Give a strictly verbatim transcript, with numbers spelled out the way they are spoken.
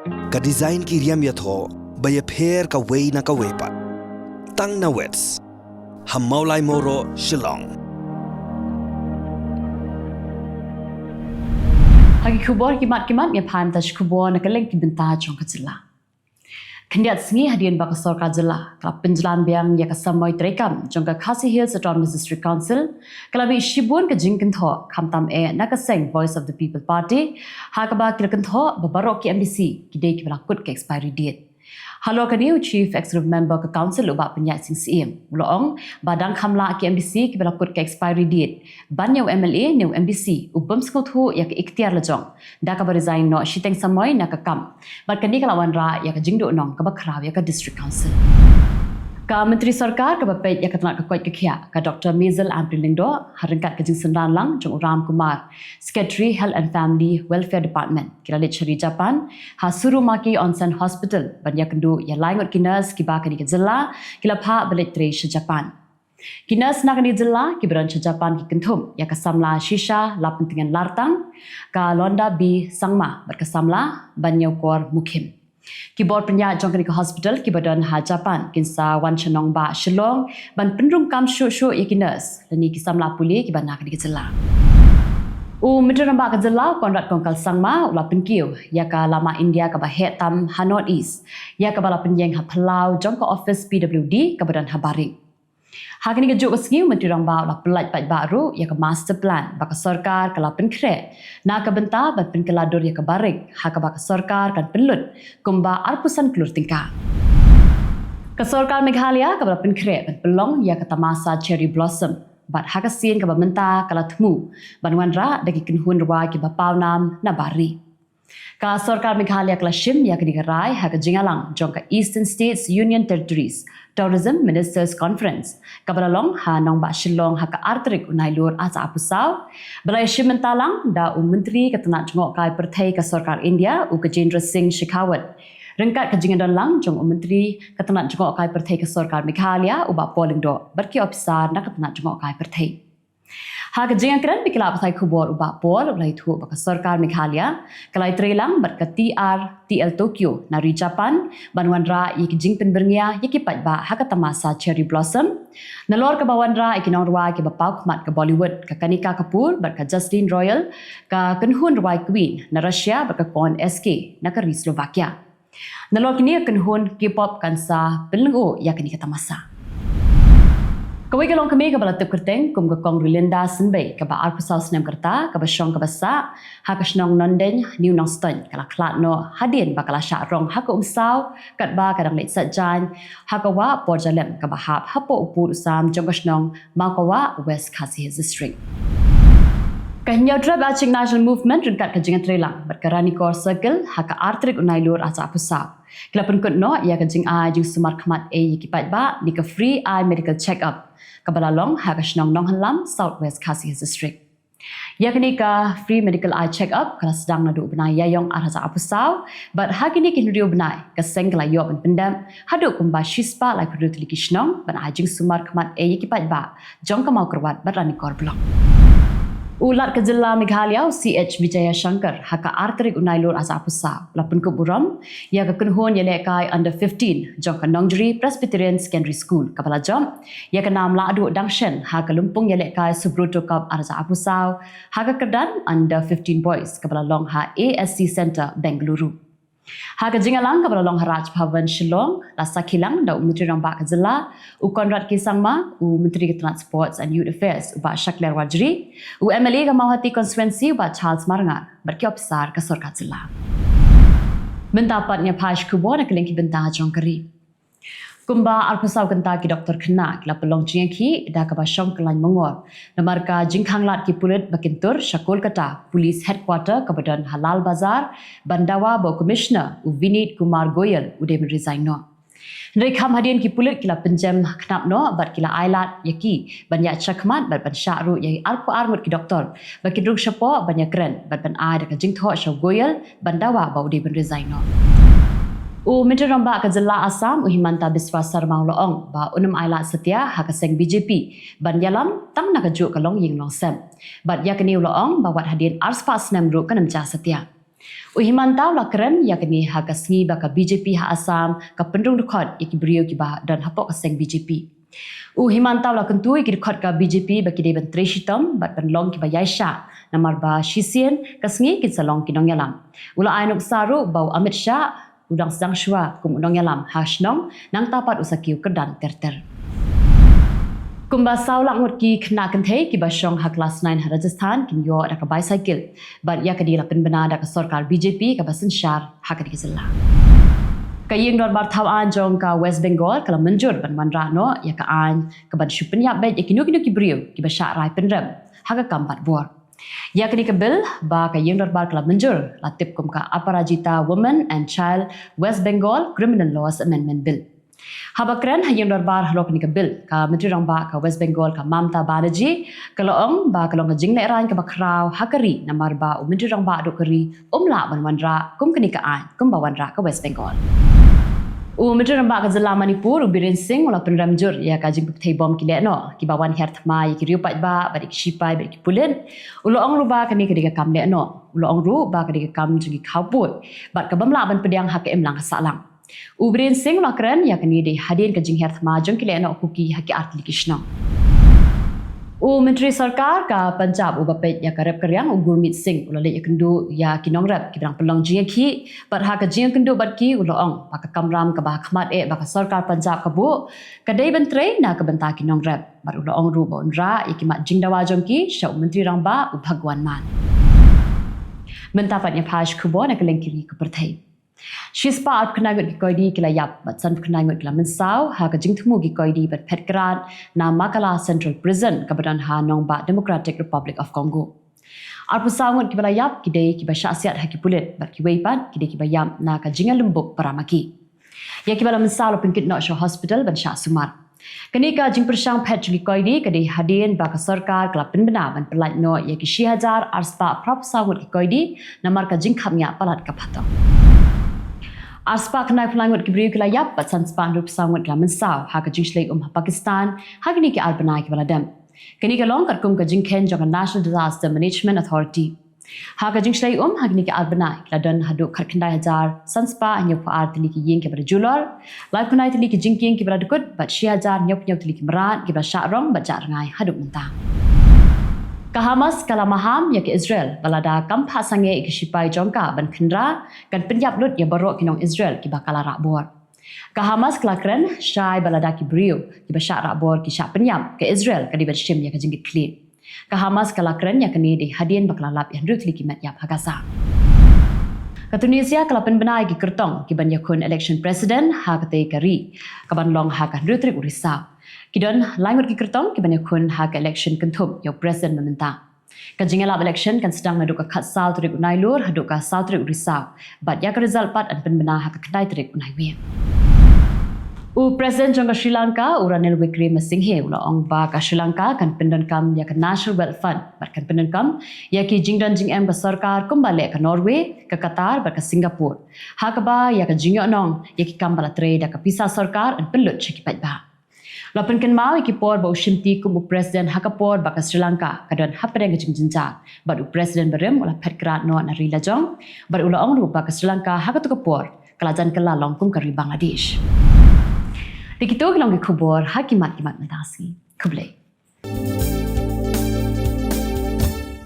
Ka design ki riam ïathoh ba ïapher kawei na kawei pat. Tang na Wits ha Mawlai Mawroh, Shillong. Ha ki khubor ki mat ki mat, ïa phan ta shi khubor na ka leng ki bynta jong ka jylla. Khyndiat sngi hadien ba ka sorkar jylla ka la pynjlan biang ïa ka samoi treikam jong ka Khasi Hills Autonomous District Council, ka la mih shibun ka jingkynthoh, khamtam eh na ka seng Voice of the People Party, ha kaba ki la kynthoh ba baroh ki M D C ki dei kiba la kut ka expiry date. Halor kane, u Chief Executive Member ka Council, u Bah Pynïaid Sing Syiem, u la ong ba dang kham lah ki M D C kiba la kut ka expiry date ban ïa u M L A ne u M D C u bym sngewthuh ïa ka iktiar la jong da kaba resign noh shiteng samoi na ka kam. Bad kane ka la wanrah ïa ka jingduhnong kaba khraw ïa ka District Council. Ka Myntri Sorkar kaba peit ïa ka tnat ka koit ka khiah, ka Doctor Maisel Ampareen Lyngdoh, ha ryngkat ka jingsynran lang jong u Ram Kumar, Secretary Health and Family Welfare Department, ki la leit sha ri Japan ha Surumaki Onsen Hospital ban ïakynduh ïa lai ngut ki nurse kiba kane ka jylla ki la phah ban leit trei sha Japan. Ki nurse na kane ka jylla kiba don sha Japan ki kynthup ïa ka samla Shisha Lapyntngen Lartang, ka Londa B Sangma, bad ka samla Banïawkor Mukhim. Ki bor pynïaid jong kane ka hospital kiba don ha Japan kin sa wan sha nongbah Shillong ban pynrung kam shuh shuh ïa ki nurse lane ki samla pule kiba na kane ka jylla. U Myntri Rangbah ka jylla, u Conrad Kongkal Sangma, u la pynkiew ïa ka lama India kaba heh tam ha North East, ïa kaba la pynïeng ha phyllaw jong ka office P W D kaba don ha Baring. Ha kane kajuh ka sngi, u Myntri Rangbah u la pyllait paidbah ruh ïa ka master plan ba ka sorkar ka la pynkhreh na ka bynta ban pynkylla dur ïa ka barit, ha kaba ka sorkar kan pynlut kumba arphew san klur tyngka. Ka sorkar Meghalaya kaba la pynkhreh ban pynlong ïa ka tamasa Cherry Blossom, bad ha ka sien kaba mynta ka la thmu ban wanrah da ki kynhun rwai kiba pawnam na bar ri. Ka sorkar Meghalaya ka la shim ïa kane ka rai ha ka jingïalang jong ka Eastern States Union Territories Tourism Ministers Conference, kaba la long ha nongbah Shillong ha ka ar tarik u Nailur arhajar arphew saw, ba la ïashim bynta lang da u Myntri ka tnat jngohkai pyrthei ka sorkar India, u Gajendra Singh Shekhawat, ryngkat ka jingïadon lang jong u Myntri ka tnat jngohkai pyrthei ka sorkar Meghalaya, u Bah Paul Lyngdoh, bad ki ophisar na ka tnat jngohkai pyrthei. Ha ka jingïakren bad ki lad pathai khubor, u Bah Paul u la ïathuh ba ka sorkar Meghalaya ka la ïatrei lang bad ka T R T L Tokyo na ri Japan ban wanrah ïa ki jingpynbyrngia ïa ki paidbah ha ka tamasa Cherry Blossom, nalor kaba wanrah ïa ki nongrwai kiba paw khmat ka Bollywood, ka Kanika Kapoor bad ka Jasleen Royal, ka kynhun rwai Queen na Russia bad ka Kon S K na ka ri Slovakia. Nalor kine, ka kynhun K-pop kan sa pynlyngngoh ïa kane ka tamasa. Kawei ka longkmie kaba la tip kyrteng kum ka Kong Rilinda Symbei, kaba arphew saw snem ka rta, kaba shong kaba sah ha ka shnong Nongdeiñ, New Nongstoiñ, ka la khlad noh hadien ba ka la shah rong ha ka umsaw katba ka dang leit sait jaiñ ha ka wah Porjalem, kaba hap hapoh u pud u sam jong ka shnong Mawkawah, West Khasi Hills District. Ka Hynñiewtrep Achik National Movement ryngkat ka jingïatreilang bad ka Ranikor Circle ha ka ar tarik u Nailur arhajar arphew saw, ki la pynkut noh ïa ka jingai jingsumar khmat ei ïa ki paidbah ne ka Free Eye Medical Check-up, kaba la long ha ka shnong Nonghynlam, South West Khasi Hills District. Ïa kane ka Free Medical Eye Check-up ka la sdang naduh u bnai Ïaïong arhajar arphew saw, bad ha kine ki hynriew bnai ka seng ka la ïoh ban pyndep haduh kumba shispah laiphew hynriew tylli ki shnong ban ai jingsumar khmat ei ïa ki paidbah jong ka Mawkyrwat bad Ranikor Block. U Lat ka jylla Meghalaya, u C H Vijayashankar, ha ka ar tarik u Nailur arhajar arphew saw, la pynkup burom ïa ka kynhun ïalehkai under fifteen jong ka Nongjri Presbyterian Secondary School, kaba la jop ïa ka nam lahduh dang shen ha ka lympung ïalehkai Subroto Cup arhajar arphew saw ha ka kyrdan under fifteen boys, kaba la long ha A S C Centre, Bengaluru. Ha ka jingïalang kaba la long ha Raj Bhavan Shillong, la sakhi lang da u Myntri Rangbah ka jylla, u Conrad K Sangma, u Myntri ka tnat Sports and Youth Affairs, u Bah Shakliar Warjri, u M L A ka Mawhati Constituency, u Bah Charles Marngar, bad ki ophisar ka sorkar jylla. Mynta pat ngin ïa peit khubor na ka liang ki bynta jong ka ri. Kumba arphew saw kynta ki doktor khynnah ki la pynlong jingïakhih da kaba shong kyllaiñ mongor namar ka jingkhang lad ki pulit ba kin tur sha Kolkata Police Headquarter kaba don ha Lal Bazar, ban dawa ba u Commissioner, u Vineet Kumar Goyal, u dei ban resign noh. Hynrei kham hadien, ki pulit ki la pynjem khnap noh bad ki la ai lad ïa ki ban ïaid shakhmat bad ban shah ruh ïa arphew ar ngut ki doktor ba kin rung shapoh ban ïakren bad ban ai da ka jingthoh sha u Goyal ban dawa ba u dei ban resign noh. U Myntri Rangbah ka jylla Assam, u Himanta Biswa Sarma, u la ong ba un ym ailad satia ha ka seng B J P ban ïalam tang na kajuh ka longïing longsem. Bad ïa kane u la ong ba wat hadien arspah snem ruh kan ym jia satia. U Himanta u la kren ïa kane ha ka sngi ba ka B J P ha Assam ka pynrung dkhot ïa ki briew kiba don hapoh ka seng B J P. U Himanta u la kyntu ïa ki dkhot ka B J P ba ki dei ban trei shitom bad ban long kiba ïaishah, namar ba shisien ka sngi kin sa long ki nongïalam. U la ai nuksa ruh ba u Amit Shah u dang sdang shuwa kum u nongïalam ha shnong, nangta pat u sa kiew kyrdan ter ter. Kumba saw lak ngut ki khynnah kynthei kiba shong ha klas nine ha Rajasthan kin ïoh da ka bicycle, bad ïa kane la pynbna da ka sorkar B J P kaba synshar ha kane ka jylla. Ka ïing dorbar thaw aiñ jong ka West Bengal ka la mynjur ban wanrah noh ïa ka aiñ kaban shu pynïap beit ïa kino kino ki briew kiba shah rai pynrem ha ka kam bat bor. Ïa kane ka bill ba ka ïing dorbar ka la mynjur la tip kum ka Aparajita Women and Child West Bengal Criminal Laws Amendment Bill. Haba kren ha ïing dorbar halor kane ka bill, ka Myntri Rangbah ka West Bengal ka Mamata Banerjee ka la ong ba ka long ka jinglehraiñ kaba khraw ha ka ri, namar ba u Myntri Rangbah duh ka ri um lah ban wanrah kum kane ka aiñ kumba wanrah ka West Bengal. U Myntri Rangbah ka jylla Manipur u Biren Singh u la pynrem jur ïa ka jingpynpthei bom ki lehnoh kiba wan hiar thma ïa ki riew paidbah bad ïa ki shipai bad ïa ki pulit. U la ong ruh ba kane ka dei ka kam lehnoh. U la ong ruh ba ka dei ka kam jong ki khawpud bad ka bym lah ban pdiang ha ka imlang ka sahlang. U Biren Singh u la kren ïa kane dei hadien ka jinghiar thma jong ki lehnoh Kuki ha ki artylli ki shnong. U Myntri Sorkar ka Punjab uba peit ïa ka rep ka riang u Gurmeet Singh u la leit ïakynduh ïa ki nongrep kiba dang pynlong jingïakhih, bad ha ka jingïakynduh bad ki u la ong ba ka kamram kaba ha khmat eh ba ka sorkar Punjab ka buh ka dei ban trei na ka bynta ki nongrep, bad u la ong ruh ba un rah ïa ki mat jingdawa jong ki sha u Myntri Rangbah u Bhagwant Mann. Mynta pat ngin ïa phai sha ki khubor na kylleng ki ri ka pyrthei. Shispah arphew khyndai ngut ki koidi ki la ïap bad sanphew khyndai ngut ki la mynsaw ha ka jingthmu ki koidi ban phet krad na Makala Central Prison kaba don ha nongbah Democratic Republic of Congo. Arphew saw ngut kiba la ïap ki dei kiba shah siat ha ki pulit bad kiwei pat ki dei kiba ïap na ka jingïalymbuk para ma ki. Ïa kiba la mynsaw la pynkit noh sha hospital ban shah sumar. Kane ka jingpyrshang phet jong ki koidi ka dei hadien ba ka sorkar ka la pynbna ban pyllait noh ïa ki shi hajar arspah phra phew saw ngut ki koidi namar ka jingkhapngiah palat ka phatong. Arspah khyndai phew lai ngut ki briew ki la ïap bad sanspah hynriew phew saw ngut ki la mynsaw ha ka jingshlei um ha Pakistan ha kine ki ar bnai kiba la dep. Kane ka long katkum ka jingkheiñ jong ka National Disaster Management Authority. Ha ka jingshlei um ha kine ki ar bnai ki la don haduh khatkhyndai hajar sanspah hynñiewphew ar tylli ki ïing kiba da julor, laiphew khyndai tylli ki jingkieng kiba la dkut bad shi hajar hynñiewphew hynñiew tylli ki mrad kiba la shah rong bad jah rngai haduh mynta. Ka Hamas ka la maham ïa ka Israel ba lada kam phah sangeh ïa ki shipai jong ka ban khynra, kan pynïap lut ïa baroh ki nong Israel kiba ka la rah bor. Ka Hamas ka la kren shai ba lada ki briew kiba shah rah bor ki shah pynïap, ka Israel ka dei ban shim ïa ka jingkitkhlieh. Ka Hamas ka la kren ïa kane dei hadien ba ka la lap ïa hynriew tylli ki met ïap ha Gaza. Ka Tunisia ka la pynbna ïa ki kyrtong kiban ïakhun election president ha katei ka ri kaban long ha ka hynriew tarik u Risaw. Ki don lai ngut ki kyrtong kiban ïakhun ha ka election kynthup ïa u president ba mynta. Ka jingïalap election kan sdang naduh ka khatsaw tarik u Nailur haduh ka saw tarik u Risaw, bad ïa ka result pat yn pynbna ha ka khyndai tarik u Naiwieng. U President jong ka Sri Lanka u Ranil Wickremesinghe u la ong ba ka Sri Lanka kan pyndonkam ïa ka National Wealth Fund bad kan pyndonkam ïa ki jingdon jingem ka sorkar kumba leh ka Norway, ka Qatar bad ka Singapore, ha kaba ïa ka jingïohnong ïa ki kam ba la trei da ka pisa sorkar yn pynlut sha ki paidbah. La pynkynmaw ïa ki por ba u shimti kum u president ha ka por ba ka Sri Lanka ka don hapdeng ka jingjynjar, bad u president barim u la phet krad noh na ri lajong, bad u la ong ruh ba ka Sri Lanka ha kato ka por ka la jan kylla long kum ka ri Bangladesh. Te kito ki long ki khubor ha ki mat ki mat mynta ka sngi. Khublei.